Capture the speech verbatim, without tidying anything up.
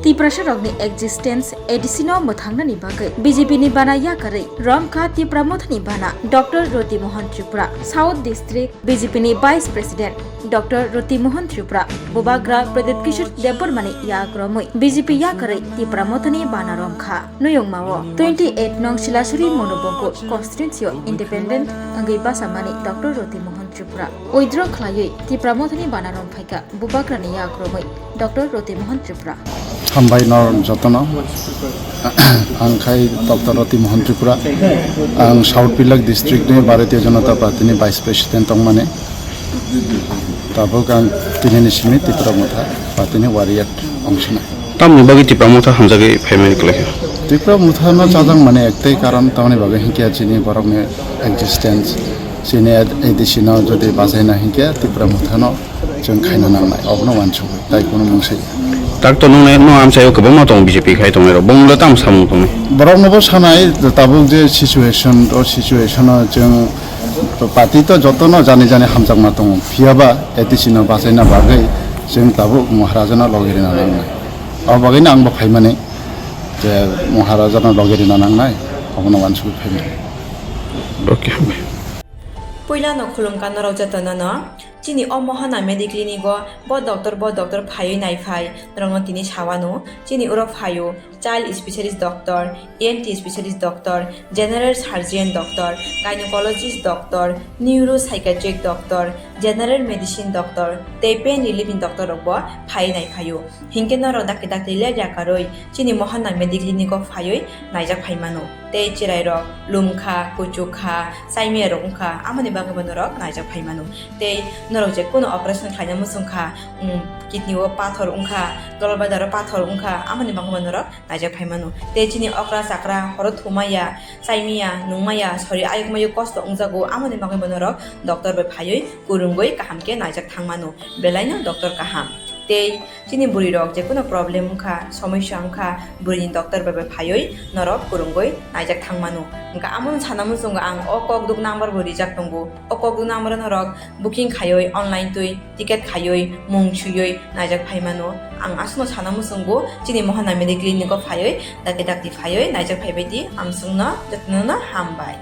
Tiprasarokni existence A D C no mwthangnani bagwi B J P ni bana yakarwi romkha Tipra Mothani bana Doctor Roti Mohan Tripura. South District B J P ni Vice President Doctor Roti Mohan Tripura Bubagra Pradyut Kishore Debbarmani yak romwi B J P yakarwi Tipra Mothani bana romkha. Nuyungmao twenty eight nong Silasuri Monobongkul constituency o independent wngwi basamani Doctor Roti Mohan Tripura withdraw khlaiwi Tipra Mothani bana romphaikha. Bubagrani yak romwi Doctor Roti Mohan Tripura. Hambai no jotono. Ang khai Doctor Roti Mohan Tripura. Ang South Pilak District ni Bharatiya Janata Party ni Vice President tongmani. Tabuk ang tini ni simi Tipra Motha Party ni warrior ongsina. Tamni bagwi Tipra Motha hamjagwi phaimani kwlai kha? Tipra Motha no chajang mani ektei karon, tamni bagwi hinkhe chini borok ni existence, chini A D C no jodi bachaina hinkhe Tipra Motha no chwng khaina nangnai, obono uansukwi, tai kunu mungsi. Doctor nung nai no amchaio kwbangma tongo B J P khai tongnai rok, bongno tamo samung tongnai? Borok nobo sanai, tabuk je situation, o situation o chwng party to jotono jani jani hamjakma tongo, phiyaba A D C no bachaina bagwi chwng tabuk Maharaja no logi rina nangnai. O bagwino angbo phaimani je Maharaja no logi rina nangnai, obono uansukwi phaimani. Okay, hambai. Puilano khulumkha norok jotono no. Chini o Mohana Mediclinic o bo doctor, bo doctor phaiwi naiphai, norokno tini sawano. Chini oro phaio child specialist doctor, E N T specialist doctor, general surgeon doctor, gynecologist doctor, neuropsychiatric doctor, general medicine doctor, tei pain relief ni doctor rok bo phaiwi naiphaio. Hinkhe norok dakti dakti le yakarwi chini Mohana Mediclinic o phaiwi naijak phaimano. Tei chwrairok lumkha, kuchukha, chaimiyarok wngkha, amoni bagwibo norok naijak phaimano. Tei norok je kuno operation khlaina muchungkha, um, kidney o pathor wngkha, gallbladder o pathor wngkha, amoni bagwibo norok naijak phaimano. Tei chini okra chakra horo thumaya, chaimiya, nungmaya, sori ayuk mayuk kosto wngjago, amoni bagwibo norok doctor bai phaiwi kwrwngwi kaham khe naijak thangmano. Belaino doctor kaham. Tei chini bwrwi rok je kuno problem wngkha, somosya wngkha, bwrwini doctor bai bai phaiwi norok kwrwngwi naijak thangmano. Hwnkha amono sana muchungo ang o kokduk number bo rijak tongo. O kokduk number o norok booking khaiwi online twi ticket khaiwi mung swiwi naijak phaimano. Ang aswkno sana muchungo chini Mohana Mediclinic o phaiwi dakti dakti phaiwi naijak phaibai di, amswkno jotono no hambai.